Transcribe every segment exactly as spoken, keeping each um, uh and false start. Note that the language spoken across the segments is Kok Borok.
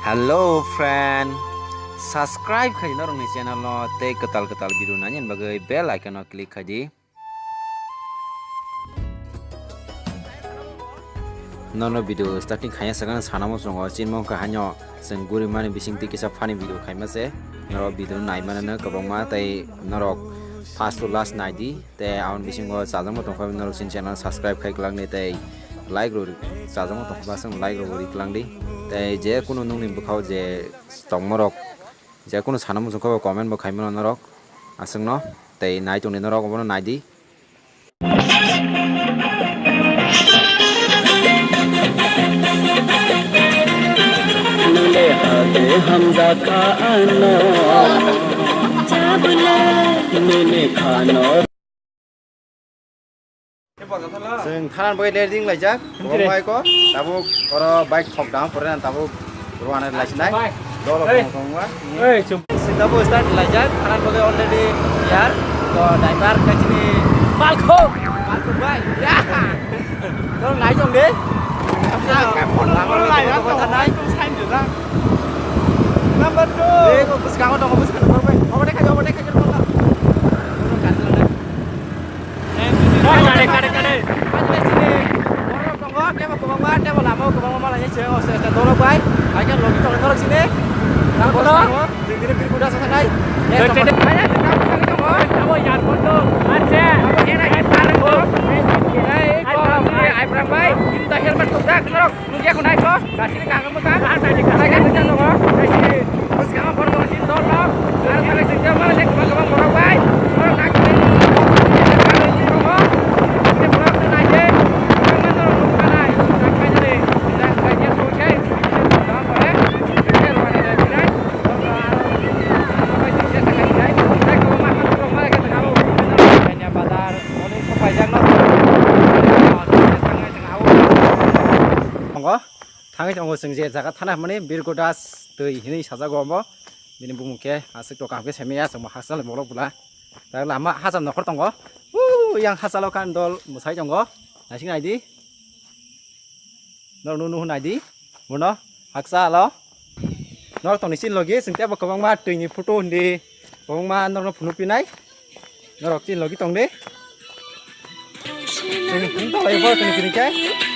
Hello friend, subscribe khai norokni channel no tei kwtal kwtal video nani bagwi bell icon no click khai di. Nono video starting khaiya sakang sana mo songo chinmo kha hanyo seng guri mani bising twi kisa funny video khaima se norok video nai mano no kwbangma tei norok first to last nai di. Tei aboni bisingo chajak bo tongkha norok chini channel subscribe khai kwlangni tei like rok chajak bo tongkha basing like rok ri kwlangdi. Tei je kunu nungni bwkhao je tongmorok je kunu sana muchungkha comment bo khaimano norok aswkno tei nai tongdi norok obono naidi. Nune hake hamjaka ano. Nune khano. Chwng thanan bagwi ready wnglaijak. Kwbangma iko tabuk oro bike thok dam pore na tabuk rwna lai sinai. Dolo kwbangma. Tabuk start laijak thanan bagwi already yar. To driver kachini Malkhok. Malkhok bai. Ya. To nai jong de. Number two. Eko bwskango tongo bwskango bai. Overtake khai overtake khai. Kare kare kare. Borok tongo, tebo kwbangma, tebo lama o kwbangma malai se, o se, se, dorok bai. Hai khe logi tongo norok sini. Nang borok, jing dire bir kuda sa sanai. Yes, tongo. Abo yar bondo. Acha. Abo era yar bondo. Ei, ko, ai, Ibrahim bai. Inta helmet tok dak norok. Nungya ko nai ko, gasini kagam mo ta. Nai gasini kagam mo. Gasini. Bwskango borok dol dol no. Aro tharai sing jama le kwbang kwbang borok bai. Borok nai ko. Borok nai ko. Borok nai ko. Bazar, onek ko paijak no. Tongo. Thangwi tongo chwng je jaga thana hwnmani Birgo Das twi hinwi sajago omo. Bini bumung khe aswk to kaham khe semiya chwngbo hakchal borok bwla. Tak lama hachal nokhor tongo. Uu, yang hachalo kan dol mwsai tongo. Naising naidi. Norok nunu naidi. Bono hakchalo. Norok tongni chini logi chwng tebo kwbangma twini photo hindi. Kwbangma norokno phunuk pinai. Norok chini logi tong de. Chini phunuk tong lai bo chini kini khe.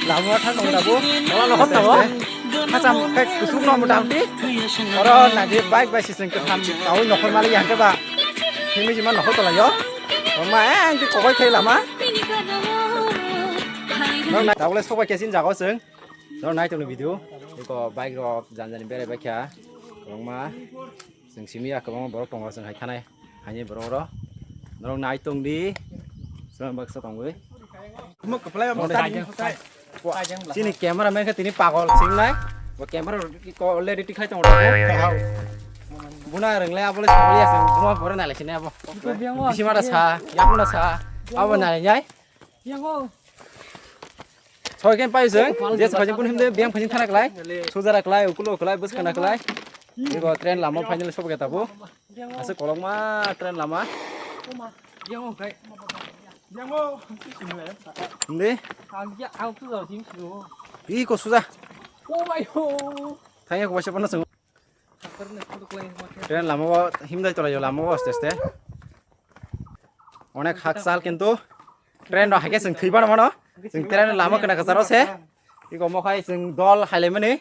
Lama thang tong da bo. Ola nokhor tabo. Hacham khe kusuk no mota moti. Oro naidi bike bai siseng kwtham tawi nokhor mali yang khe ba. Himi jima nokhor tong lai yo. Oma eh ang khe kokoi khai lama. Norok nai tabole sobai khe chini jago chwng. Norok nai tong video. Iko bike rok janjani berai bai kha. Kwbangma. Chwng simi ya kwbangma borok tongo chwng hai thanai. Haini borok oro. Norok nai tong di. Chwng baksa tongwi. Chini camera man khe tini pagol sing nai. Bo camera ko already tikhai tongo. Buna rwngle abole songli ya chwng buma bore nai lai sini abo. Bisi mata sa, yakuna sa. Abo nai nai. Soi khe pai se, je soi khe pun himde, biang phajing thana klai, sujara klai, ukulo klai, bwskana klai. Ego train lama final sobo khe tabo. Asa kolokma train lama. Himde. Iko suja. Thangya ko basa pano sung. Train lama o himdai tolai o lama o aste aste. Onek hakchal kintu train rok haikhe chwng thwi mano mano. Chwng train lama kwna kwcharo se. Iko mo khai chwng dol hailaimani.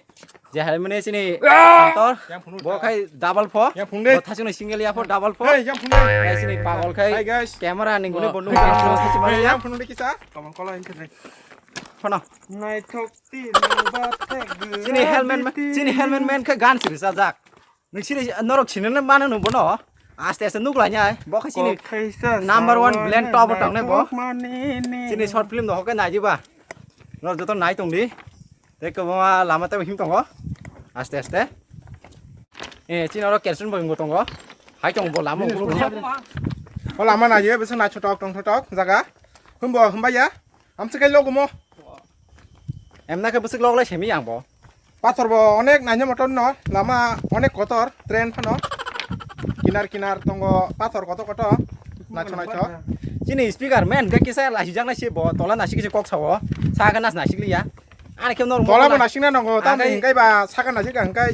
Je hailaimani chini motor. Bo khai double pho. Bo thachino single ya pho double pho. Hai chini pagol khai camera ning guni bondo. Hai yang phunung de kisa. Kamang kola ini. Phano. Naithok tini ba thek. Chini helmet ma-, chini helmet man khe gan siri sajak. Nung sini norok sini le mano nung bono. Aste aste nuk lai nyai. Bo khe chini number one villain top tong ne bo. Chini short film no hoke nai diba. Nor joto nai tong di. Te ko ma lama te him tongo. Aste aste. Eh, chini oro kerosene bo tongo. Hai tong bo lama ulo. O lama nai ye bese nai chotok tong chotok jaga. Humbo humba ya. Amsa kai logumo. Emna khe bwswk lok lai semi yang bo. Pathor bo onek naina motor no, lama onek kotor, train phano. Kinar kinar tongo pathor kotor kotor. Naithok naithok. Chini speaker man khe kisa lasijaknai se bo, tola nasik se kok sao. Saka nas nasik liya. Ani khe normal. Tola bo nasikna nango, tamni hingkai ba saka nasik hingkai.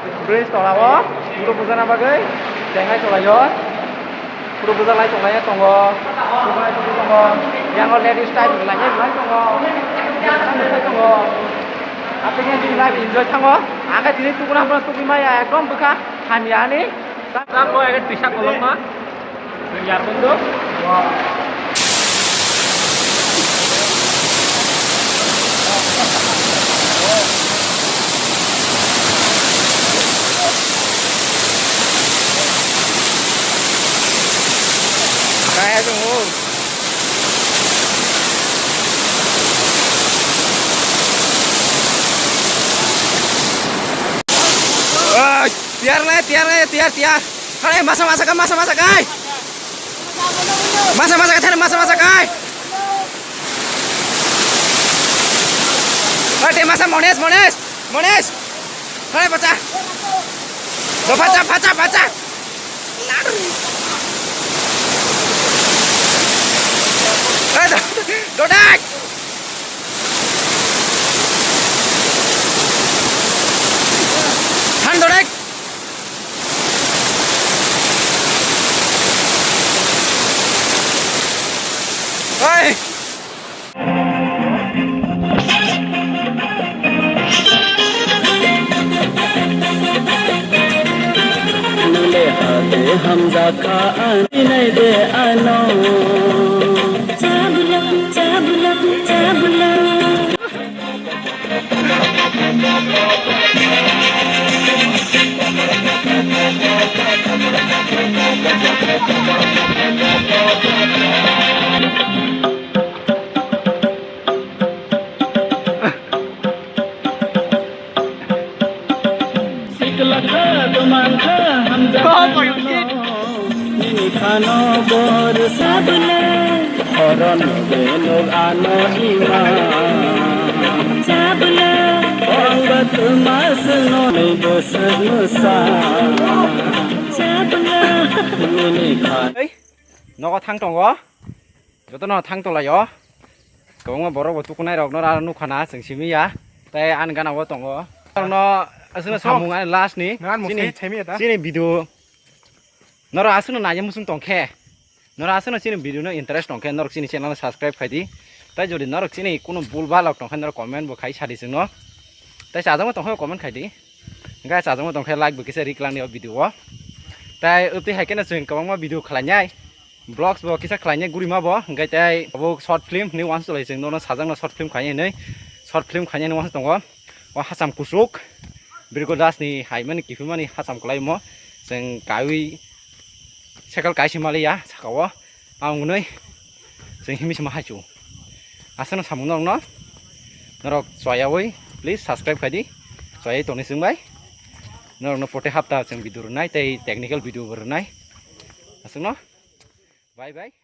bridge tola o photo bujana bagwi chengnai tolai o. Photo bujalai tonglai tongo. Tuklai tuklai tongo. Yang o ladies type rwlai rwlai tongo. Yang o rwlai tongo. Apni khe chini life enjoy thango. Ang khe tini tukuna hapno tukui maya ekdom bwkha hamya ani. Tamo ege twisa kolokma. Yarbondo. Kaya tongo. Oi, tiyar le, tiyar le, tiyar, tiyar. Hai, masa, masa kai, masa, masa kai. Masa, masa kai, thani masa, masa kai. Hai, te masa, Mones, Mones, Mones. Hai, bacha. Lo, bacha, bacha, bacha. Hai, do-, dodek. Han, dodek. Oi! Nang le ha de hamjakha ani nai de ano. Chabula, chabula, chabula. Sikla kha, dumang kha, hamjak kha, nini khano bor sabla, horon benok ano ima. Sabla, ongba tuma seno ni bwswk mwsa. Sabla, nini khan. Ei, nogo thang tongo. Jotono thang tolaio. Kwbangma borok bo tukunai rok no aro nukha na chwng simi ya. Tai ani gana o tongo. Norokno aswkno samung ani last ni. Nang mung chini, se chemi ya ta? Chini video. Norok aswkno naina muchung tongkhe. Norok aswkno chini video no interest tongkhe norok chini channel no subscribe khai di. Tai jodi norok chini kuno bul balok tongkhe norok comment bo khai sadi chwngno. Tai chajakma tongkhe comment khai di. Hingke chajakma tongkhe like bo kisa ri klang ni o video o. Tai update hai khe no chwng kwbangma video khlainai. Vlogs bo kisa khlainai gurima bo, hingke tai abo short film ni uansuk lai chwng nono sajakno short film khainai hinwi, short film khainai ni uansuk tongo. O hacham kuchuk, Birgo Das ni haimani kiphilmani hacham kwlaimo, chwng kaiwi cycle kaisa maliya saka o, ang wngnwi chwng himwi sima haichu. Aswkno samung norokno, norok choyawi please subscribe khai di, choyai tongni chwng bai. Norokno prote hapta chwng video rwnai tei technical video bo rwnai. Aswkno. Bye bye.